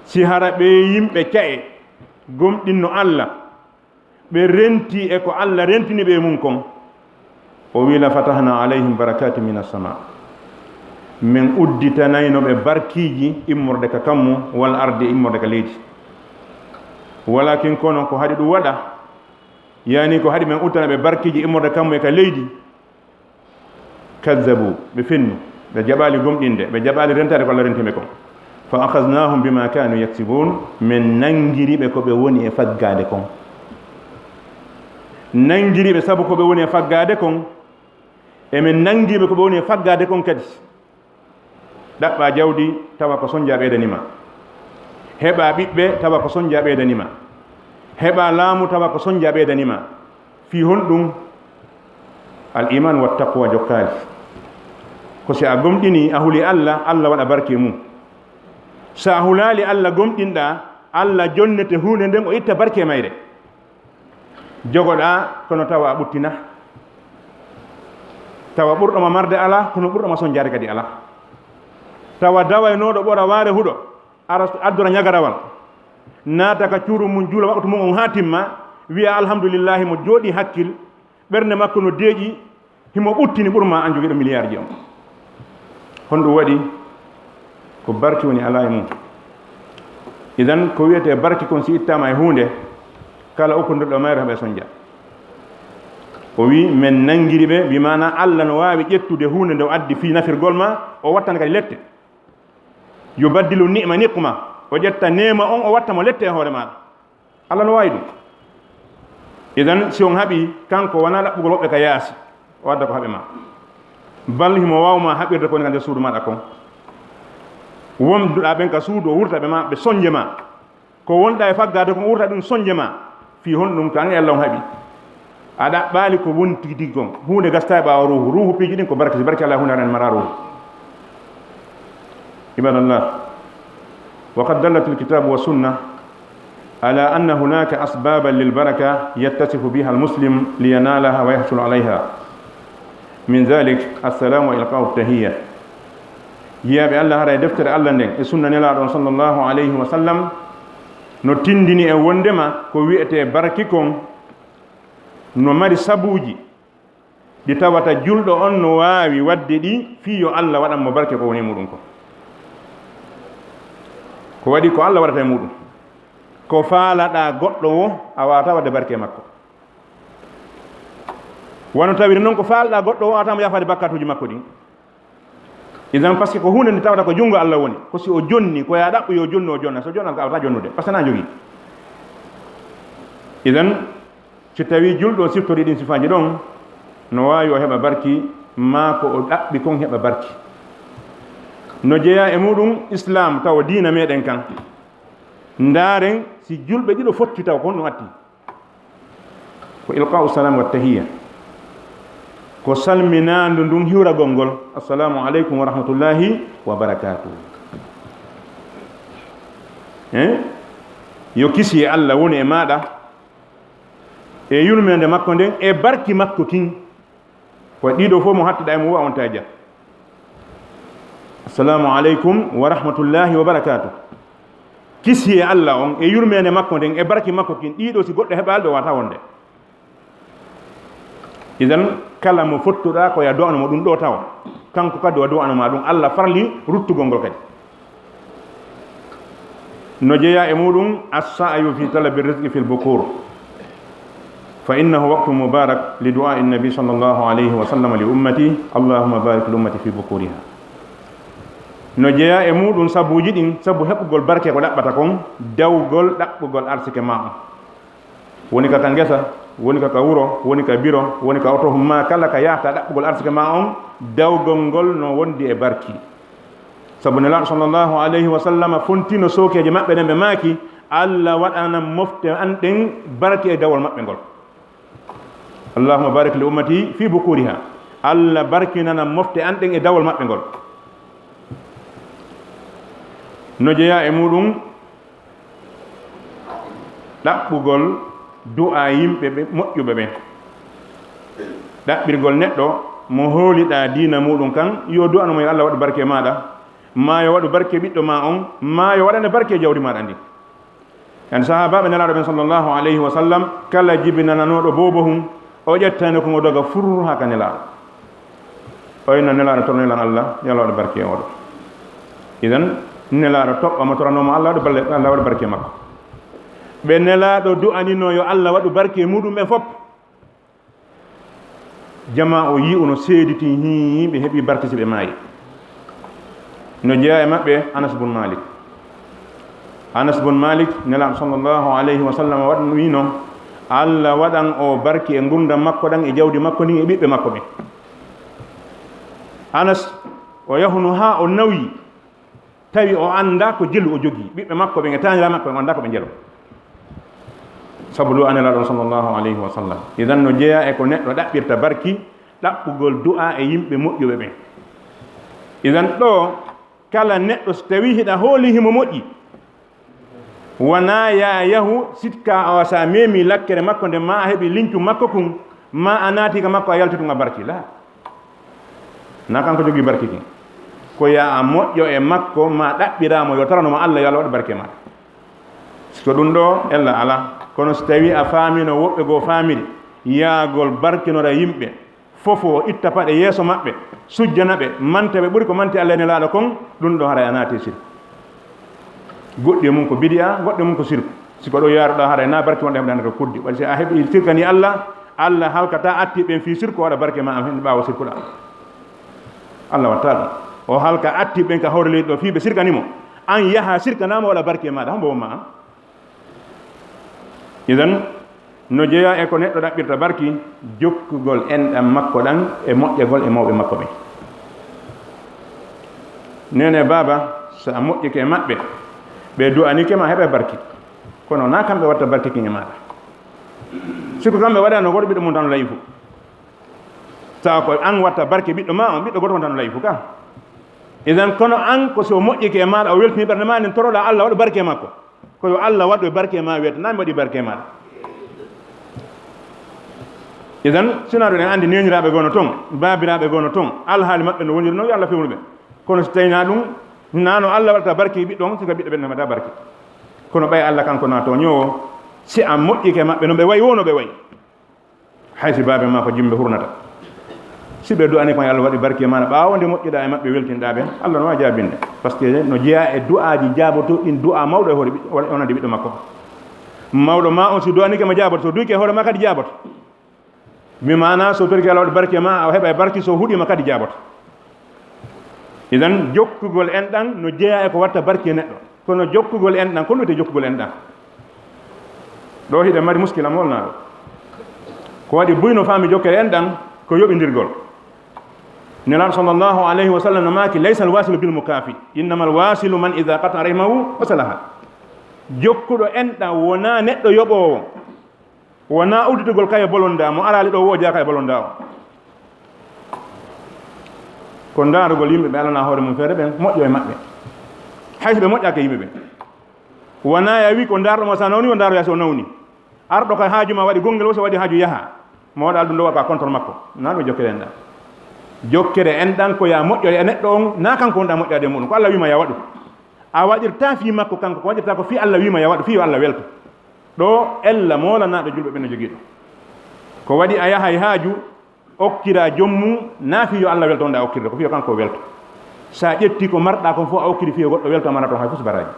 Si hara ɓee yimɓe ca'e gomɗinno Alla, ɓe renti e ko Alla rentini ɓe e mum kon, o wi, "La fatahna alayhim barakati min assama." Min udditanayno ɓe barkiiji immorde ka kammu, wal ardi, immorde ka leydi. Walakin kono ko haɗi ɗum waɗa, yani ko haɗi min udditana ɓe barkiiji immorde kammu e ka leydi, kazzabu, ɓe fenni, ɓe jaɓaali gomɗinde, ɓe jaɓaali rentaade ko Alla renti ɓe kon. Fa akhadnahum bima kanu yaksibun, min nanngiri ɓe ko ɓe woni e faggaade kon. Nanngiri ɓe sabu ko ɓe woni e faggaade kon, e min nanngiri ɓe ko ɓe woni e faggaade kon kadi. Ɗaɓɓaa jawdi tawa ko sonnja ɓeydani ma. Heɓaa ɓiɓɓe tawa ko sonnja ɓeydani ma. Heɓaa laamu tawa ko sonnja ɓeydani ma. Fii honɗum? Al iman wa taqwa jokkaali. Ko si a gomɗini, a huli Alla, Alla waɗa barke mum. So a hulaali Alla, gomɗinɗaa, Alla jonnete huunde nden, o itta barke mayre. Jogoɗaa kono tawa a ɓuttina. Tawa ɓurɗo ma marde alaa, kono ɓurɗo ma sonnjaade kadi alaa. Tawa dawaynooɗo ɓora waare huɗo, ara addora ñagarawal. Naata ka cuuɗi mum, juula waqtu mum on haa timma, wiya alhamdulillahi, mo jooɗii hakkil, ɓernde makko no deeƴi, himo ɓuttini ɓur ma an jogiiɗo miliyaarji on. Honɗum waɗi? Ko barki woni alaa e mum. Idan, ko wiyetee barki kon, si ittaama e huunde, kala okkondirɗo mayre heɓa e sonnja. O wi, min nanngiri ɓe, bi maana Alla no waawi ƴettude huunde nde o addi fii nafirgol ma, o wattana kadi lette. Yubaddilu ni'ma niqma, o ƴetta neema on, o watta mo lette e hoore maaɗa. Alla no waawi ɗum. Idan, si on haɓii, kanko wonaa ɗaɓɓugol woɓɓe ka yaasi, o adda ko haɓe ma. Bal himo waaw ma haɓirde ko woni ka nder suudu maaɗa kon. Wonduɗaa ɓen ka suudu, o wurta ɓe ma, ɓe sonnje ma. Ko wonɗaa e faggaade kon, o wurta ɗum sonnje ma. Fii honɗum? Ko an e Alla on haɓi. A ɗaɓɓaali ko woni tigi tigi kon. Huunde gasataa e ɓaawo ruuhu. Ruuhu piiji ɗin ko barke, si barke alaa huunde haɗan maraa ruuhu. Ibadallah, wa qad dallatil kitabu wa sunna ala anna hunaka asbaban lil baraka yattasifu biha al muslim li yanalaha wa yahsulu alayha. Min dhalik, assalamu wa ilqa'u tahiyya. Jiyaaɓe Alla, hara e deftere Alla nden e sunna Nelaaɗo on sallallahu alayhi wa sallam no tindini en wondema ko wi'etee barki kon no mari sabuuji ɗi tawata julɗo on no waawi waɗde ɗi fii yo Alla waɗan mo barke ko woni e muɗum kon. Ko waɗi ko Alla waɗata e muɗum. Ko faalaɗaa goɗɗo woo, a waawataa waɗde barke e makko. Wano tawiri non ko faalaɗaa goɗɗo woo, a waawataa mo yaafaade bakkaatuuji makko ɗin. Idan, parce que ko huunde nde tawata ko junngo Alla woni, ko si o jonni, ko yo a ɗaɓɓu yo jonnu, o jonna. So jonnaaka, a waawataa jonnude, parce que na jogii. Idan, si tawii julɗo on siftorii ɗin sifaaji ɗon, no waawi o heɓa barki, maa ko o ɗaɓɓi kon heɓa barki. No jeyaa e muɗum Islaam, tawa diina meɗen kan. Ndaaren si julɓe ɗiɗo fotti taw ko honɗum atti. Ko ilqa'u salam wa tahiyya. Ko salminaandu ndun hiwragol ngol. Assalamu aleykum wa rahmatullahi wa barakatuh. Eh? Yo kisiyee Alla wonu e maaɗa, e yurmeende makko nden, e barki makko kin. Ko ɗiɗo fof mo hattuɗaa e mum, wa on taja. Assalamu aleykum wa rahmatullahi wa barakatuh. Kisiyee Alla on e yurmeende makko nden e barki makko kin, ɗiɗo si goɗɗo heɓaali ɗo wata wonde. Idan, kala mo fottuɗaa ko ya do'ano mo ɗum ɗo tawa. Kanko kadi o do'ano ma ɗum. Alla farli ruttugol ngol kadi. No jeyaa e muɗum, as-sa'yu fi talabi rizqi fil bukur. فإنه وقت مبارك لدعاء النبي صلى الله عليه وسلم لأمتي، اللهم بارك لأمتي في بكورها. No jeyaa e muuɗum sabuuji ɗin, sabu heɓugol barke ko ɗaɓɓata kon, dawgol ɗaɓɓugol arsike maa on. Woni ka ka ngesa, woni ka ka wuro, woni ka biro, woni ka oto, maa kala ka yahata ɗaɓɓugol arsike maa on, dawgol ngol no wondi e barki. Sabu Nelaaɗo sallallahu alayhi wa sallam fontino sookeeje maɓɓe ɗen, ɓe maaki, "Allah waɗanan mofte an ɗen barki e dawol maɓɓe ngol." "Allahumma barik li ummati fi bukuriha." Allah barkinana mofte an ɗen e dawol maɓɓe ngol. No jeyaa e muuɗum ɗaɓɓugol du'a yimɓe ɓe moƴƴuɓe ɓen. Ɗaɓɓirgol neɗɗo mo hooliɗaa diina muuɗum kan, yo du'ano mo yo Allah waɗu barke e maaɗa, maa yo waɗu barke e ɓiɗɗo maa on, maa yo waɗane barke e jawdi maaɗa ndin. En sahaabaaɓe Nelaaɗo ɓen sallallahu alayhi wa sallam, kala jibinananooɗo boobohun, o ƴettayno kon o doga fur haa ka Nelaaɗo. O inna Nelaaɗo, toranilan Allah, yo Allah waɗu barke e oɗo. Idan, Nelaaɗo toɓɓa mo, toranoo mo Allah waɗu balle, Allah waɗu barke e makko. Ɓe Nelaaɗo du'aninoo yo Allah waɗu barke e muuɗum ɓen fof. Jamaa o yi'u no seeditii, hii, ɓe heɓii barke si ɓe maayi. No jeyaa e maɓɓe Anas bun Malik. Anas bun Malik, Nelaaɗo sallallahu alayhi wa sallam waɗ-, wiino, Allah waɗan o barke e ngurndan makko ɗan, e jawdi makko ndin, e ɓiɓɓe makko ɓen. Anas, o yahuno haa o nawi, tawi o anndaa ko jelu o jogii. Ɓiɓɓe makko ɓen e taaniraaɓe makko ɓen anndaa ko ɓe jelo. Sabu du'a Nelaaɗo sallallahu alayhi wa sallam. Idan no jeyaa e ko neɗɗo ɗaɓɓirta barki, ɗaɓɓugol du'a e yimɓe moƴƴuɓe ɓen. Idan ɗoo, kala neɗɗo so tawii hiɗa hooli himo moƴƴi, wonaa yaa yahu sikka o sa meemi lakkere makko nden, maa a heɓi lincu makko kun, maa a naati ka makko a yalti tun a barki. Laa. Na kanko jogii barki kin. Ko yaa a moƴƴo e makko, maa ɗaɓɓiraa mo, yo tarano mo Allah, yo Allah waɗu barke e maaɗa. Si ko ɗun ɗoo, ella alaa. Kono si tawii a faamino woɓɓe goo faamiri, yaagol barkinora yimɓe, fofo itta paɗe yeeso maɓɓe, sujjana ɓe, manta ɓe ɓuri ko manti Allah e Nelaaɗo kon, ɗun ɗoo haray a naati e sirku. Goɗɗi e mun ko bidi'a, goɗɗi e mun ko sirku. Si ko ɗoo yaaruɗaa haray na barki wonɗo heɓde hannde ko kuddi. Waɗi si a heɓi sirkani Allah, Allah halkata atti ɓen fii sirku, o waɗa barke ma an hen ɓaawo sirkuɗaa. Allah watta ɗum. O halka atti ɓen ka hoore leydi ɗoo fii ɓe sirkani mo. An yaha sirkanaama waɗa barke maaɗa, hombo won ma an? Idan, no jeyaa e ko neɗɗo ɗaɓɓirta barki, jokkugol enɗan makko ɗan e moƴƴagol e mawɓe makko ɓen. Neene e baaba, so a moƴƴike e maɓɓe, ɓe du'anike ma, heɓa barki. Kono na kamɓe watta barki kin e maaɗa. Si ko kamɓe waɗano, goto ɓiɗɗo mum tan layifu. Tawa ko an watta barke ɓiɗɗo ma on, ɓiɗɗo goto on tan layifu ka. Idan, kono an ko so moƴƴike e maaɗa, o weltini ɓernde ma nden, toroɗaa Allah waɗu barke e makko. Ko yo Allah waɗu e barke ma, wiyata, "Na mi waɗi barke ma." Idan, sinaa ɗum en anndi neeniraaɓe gono toon, baabiraaɓe gono toon, alhaali maɓɓe no woniri noon, yo Allah fewnu ɓe. Kono si tawii na ɗum, na no Allah waɗata barke e ɓiɗɗo on, sika ɓiɗɗo ɓen heɓata barke. Kono ɓay Allah kanko na tooñoowo, si a moƴƴike e maɓɓe no ɓe wayi, wo no ɓe wayi. Hay si baabe maa ko jimɓe hurnata. Si ɓe du'ani kon, yo Allah waɗu barke e maaɗa, ɓaawo nde moƴƴuɗaa e maɓɓe, weltinɗaa ɓe, Allah no waawi jaabinde. Parce que no jeyaa e du'aaji jaabotooɗi ɗin, du'aa mawɗo e hoore ɓiɗɗo, wonande ɓiɗɗo makko. Mawɗo maa on, si du'anike ma, jaaboto. So du'ike e hoore maa kadi, jaaboto. Mi maanaa, so torike Allah waɗu barke e maa, a heɓa e barke, so huɗii ma kadi, jaaboto. Idan, jokkugol enɗan no jeyaa e ko watta barke e neɗɗo. Kono jokkugol enɗan, ko ɗum wiyetee jokkugol enɗan? Ɗoo hiɗen mari muskila molnaaɗo. Ko waɗi buy no faami jokkere enɗan ko yoɓindirgol. Nelaaɗo sallallahu alayhi wa sallam no maaki, "Laysa al-wasilu bil mukafi, innama al-wasilu man idha qata'a rahimahu wasalaha." Jokkuɗo enɗan wonaa neɗɗo yoɓoowo. Wonaa udditugol kaye bolondaa mo araali ɗoo, woo jaaka e bolondaa o. Ko ndaarugol yimɓe ɓe alanaa hoore mum feere, ɓen moƴƴo e maɓɓe. Hay so ɓe moƴƴaaka e yimɓe ɓen. Wonaa ya wi ko ndaarɗo mo, so a nawni, o ndaaro ya so o nawni. Arɗo ka haaju ma waɗi gonngel, o so waɗi haaju yaha. Mo waɗa ɗum ɗo, waɗa ka contre makko. Naa ɗum jokkere enɗan. Jokkere enɗan ko ya moƴƴo e neɗɗo on, naa kanko wonɗaa moƴƴaade e muɗum. Ko Allah wiima ya waɗu. A waɗirtaa fii makko kanko, ko waɗirtaa ko fii Allah wiima ya waɗu, fii yo Allah welto. Ɗoo ella moolanaaɗo julɓe ɓen no jogii ɗum. Ko waɗi a yahay haaju, okkiraa joom mum, naa fii yo Allah welto wonɗaa okkirde, ko fii yo kanko welto. So a ƴettii ko marɗaa kon fof a okkiri fii yo goɗɗo welto, a maraa toon hay fus baraaji.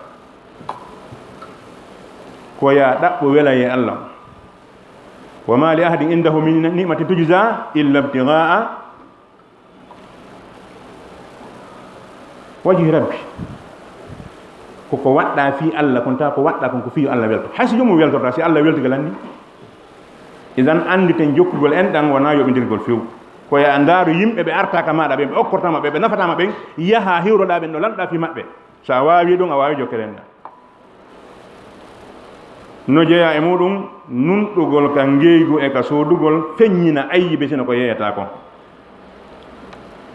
Ko yaa ɗaɓɓo welayee Allah. Wa ma li ahadin indahu min ni'matin tujza illa ibtigha'a wajhi rabbi. Ko ko waɗɗa fii Allah kon, tawa ko waɗɗa kon ko fii yo Allah welto. Hay so joomum weltorta, si Allah weltike lanni. Idan annditen jokkugol enɗan wonaa yoɓindirgol few. Ko yo a ndaaru yimɓe ɓe artaaka maaɗa ɓen, ɓe okkortaama ɓe, ɓe nafataa ma ɓen, yaha hiwroɗaa ɓen ɗo lanɗaa fii maɓɓe. So a waawii ɗum, a waawii jokkere enɗan. No jeyaa e muuɗum nunɗugol ka ngeygu e ka soodugol, feññina ayyibe sino ko yeeyataa kon.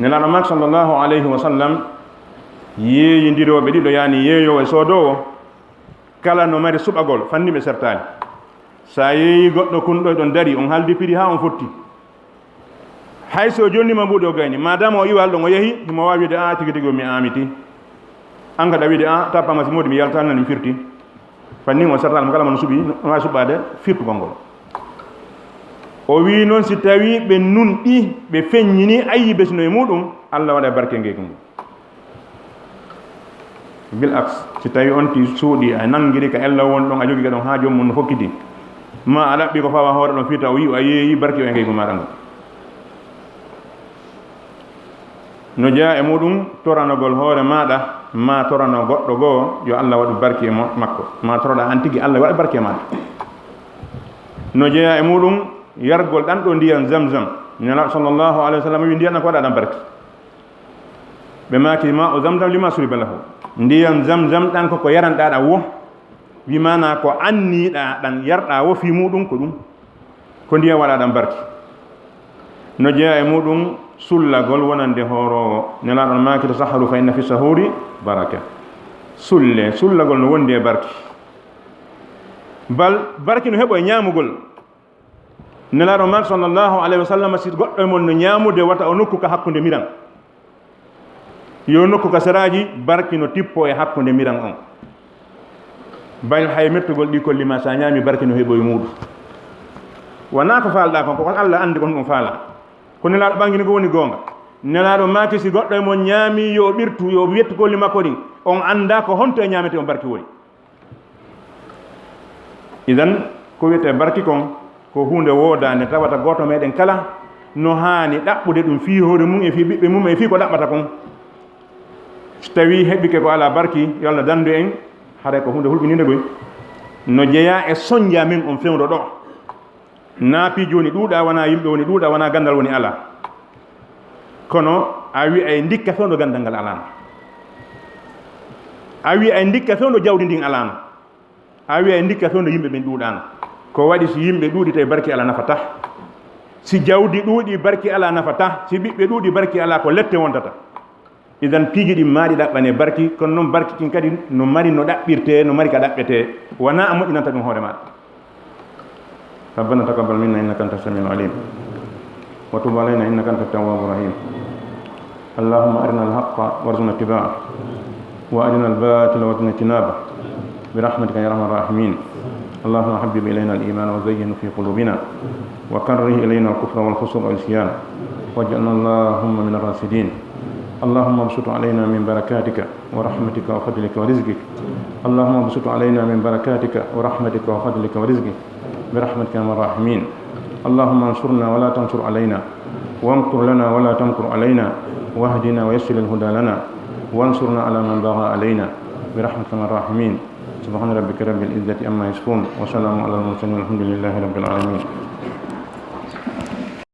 Nelaaɗo maak sallallahu alayhi wa sallam, yeeyindirooɓe ɗiɗo, yaani yeeyoowo e soodoowo, kala no mari suɓagol, fanni ɓe sertaali. So a yeeyii goɗɗo kun ɗo e ɗon darii, on haaldi piri haa on fotti. Hay so o jonnii ma mbuuɗi o gayni, maadaama o iwal ɗon o yehi, himo waawi wiide, "Aa, tigi tigi o mi aamiti." An kadi a wiide, "Aa, tappa ma si moodi mi yaltaani, mi firti." Fannin o sertaali mo kala mo no suɓi, no waawi suɓaade firtugol ngol. O wi'i non si tawii ɓe nunɗi, ɓe feññini ayyibe sino e muuɗum, Allah waɗa barke ngeygu ngun. Bil aks, si tawii on ti suuɗi, a nanngiri ka ella won ɗon, a jogike ɗon haa joomum no fokkiti, ma a ɗaɓɓi ko fawa hoore ɗon, firta o yi'u a yeeyi barki o e ngeygu maaɗa ngun. No jeyaa e muuɗum toranogol hoore maaɗa, ma torano goɗɗo goo yo Allah waɗu barki e mo-, makko, ma toroɗaa an tigi Allah waɗa barki e maaɗa. No jeyaa e muuɗum yargol ɗan ɗo ndiyan Zamzam. Nelaaɗo sallallahu alayhi wa sallam wi ndiyan ɗan ko waɗa ɗan barki. Ɓe maaki, "Ma'u Zamzam lima shuriba lahu." Ndiyan Zamzam ɗan ko ko yaranɗaa ɗan wo. Wi maanaa ko anniiɗaa ɗan yarɗaa wo fii muuɗum ko ɗum. Ko ndiyan waɗaa ɗan barki. No jeyaa e muuɗum sullagol wonande hooroowo. Nelaaɗo on maaki, "Tasahharu fa inna fi sahuri baraka." Sulle, sullagol no wondi e barki. Bal barki no heɓo e ñaamugol. Nelaaɗo maaki sallallahu alayhi wa sallam, si goɗɗo e mon no ñaamude, wata o nokku ka hakkunde miran. Yo nokku ka seraaji, barki no tippo e hakkunde miran on. Bayl hay mettugol ɗi kolli ma, sa ñaami barki no heɓo e muuɗum. Wanaa ko faalɗaa kon, ko kon Allah anndi kon ɗum faalaa. Ko Nelaaɗo ɓangini ko woni goonga. Nelaaɗo maaki si goɗɗo e mon ñaami, yo o ɓirtu, yo o wettu kolli makko ɗin. On anndaa ko honto e ñaamete on barki woni. Idan, ko wiyetee barki kon, ko huunde woodaande, tawata gooto meɗen kala no haani ɗaɓɓude ɗum fii hoore mum e fii ɓiɓɓe mum e fii ko ɗaɓɓata kon. Si tawii heɓike ko alaa barki, yo Allah danndu en, haray ko huunde hulɓiniinde goy. No jeyaa e sonja men on fewndo ɗo. Naa fii jooni ɗuuɗaa, wanaa yimɓe woni ɗuuɗaa, wanaa ganndal woni alaa. Kono a wi'ay ndikka fewndo ganndal ngal alaano. A wi'ay ndikka fewndo jawdi ndin alaano. A wi'ay ndikka fewndo yimɓe ɓen ɗuuɗaano. Ko waɗi si yimɓe ɗuuɗi tawi barki alaa nafataa? Si jawdi ɗuuɗi barki alaa nafataa? Si ɓiɓɓe ɗuuɗi barki alaa ko lette wontata? Idan piiji ɗin maa ɗi ɗaɓɓane barki, kono non barki kin kadi no mari no ɗaɓɓirtee, no mari ka ɗaɓɓetee. Wanaa a moƴƴinanta ɗum hoore maaɗa. ربنا تقبل منا إنك أنت السميع العليم وتب علينا إنك أنت التواب الرحيم. اللهم أرنا الحق وارزقنا اتباعه وأرنا الباطل وارزقنا اجتنابه برحمتك يا أرحم الراحمين. اللهم حبب إلينا الإيمان وزينه في قلوبنا وكره إلينا الكفر والفسوق والعصيان واجعلنا اللهم من الراشدين. اللهم ابسط علينا من بركاتك ورحمتك وفضلك ورزقك. اللهم ابسط علينا من بركاتك ورحمتك وفضلك ورزقك برحمتك يا أرحم الراحمين. اللهم انصرنا ولا تنصر علينا، وامكر لنا ولا تمكر علينا، واهدنا ويسر الهدى لنا، وانصرنا على من بغى علينا برحمتك يا أرحم الراحمين. سبحان ربك رب العزة عما يصفون، وسلام على المرسلين، والحمد لله رب العالمين.